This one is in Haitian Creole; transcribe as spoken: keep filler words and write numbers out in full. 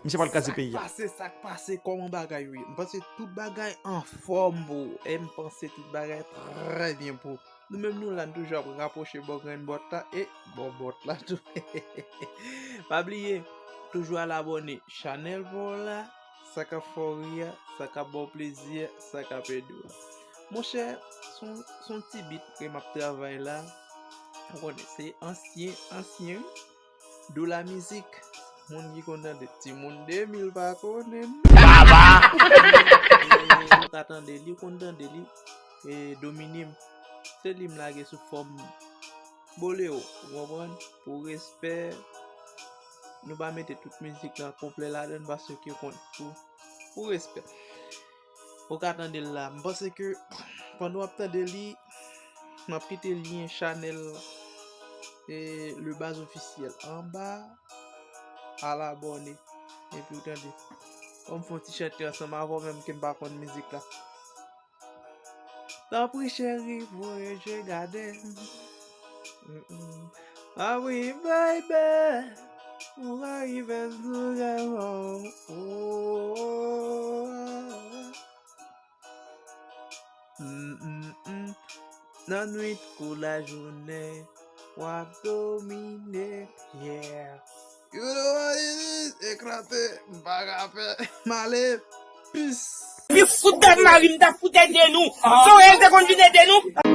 Misye pral kraze peyi a. Sa k pase, sa k pase, kòman bagay yo ye? M panse tout bagay anfòm pou ou. E m panse tout bagay trè byen pou ou. Nou menm nou la, n toujou ap rapwoche bò grenn bòt la e bò bòt la tou. Pa bliye, toujou al abòne chanèl pa w la, sa k ap fè w ri a, sa k ap ba w plezi a, sa k ap ede w a. Monchè, se yon, se yon ti bit ke m ap travay la. Ou konnen, se ansyen, ansyen, wi. Dou la mizik, moun ki konn tande, timoun de mil pa konnen. Baba! Ou ka tande li, ou konn tande li, e domine m. Se li m lage sou fòm bolero, ou konprann? Pou respè, nou pa mete tout mizik la konplè ladan l paske konn pou, pou respè. Ou ka tande l la. M panse ke pandan w ap tande li, m ap kite lyen chanèl e Le Baz Officiel anba. Al abòne. Epi w tande. Ban m fè yon ti chante ansanm avè w menm ke m pa konn mizik la. Tanpri cheri, voye je gade m. Mm, mm. Ah oui, baby, ou ka rive sou kè mwen. Oh. Mm, mm, mm. Nan nwit kou lajounen, w ap domine, yeah. You know what it is, eklate, m pa ka fè, m ale, peace. Li fout dat mari m ta fout ede nou. Son el te konn vin ede nou.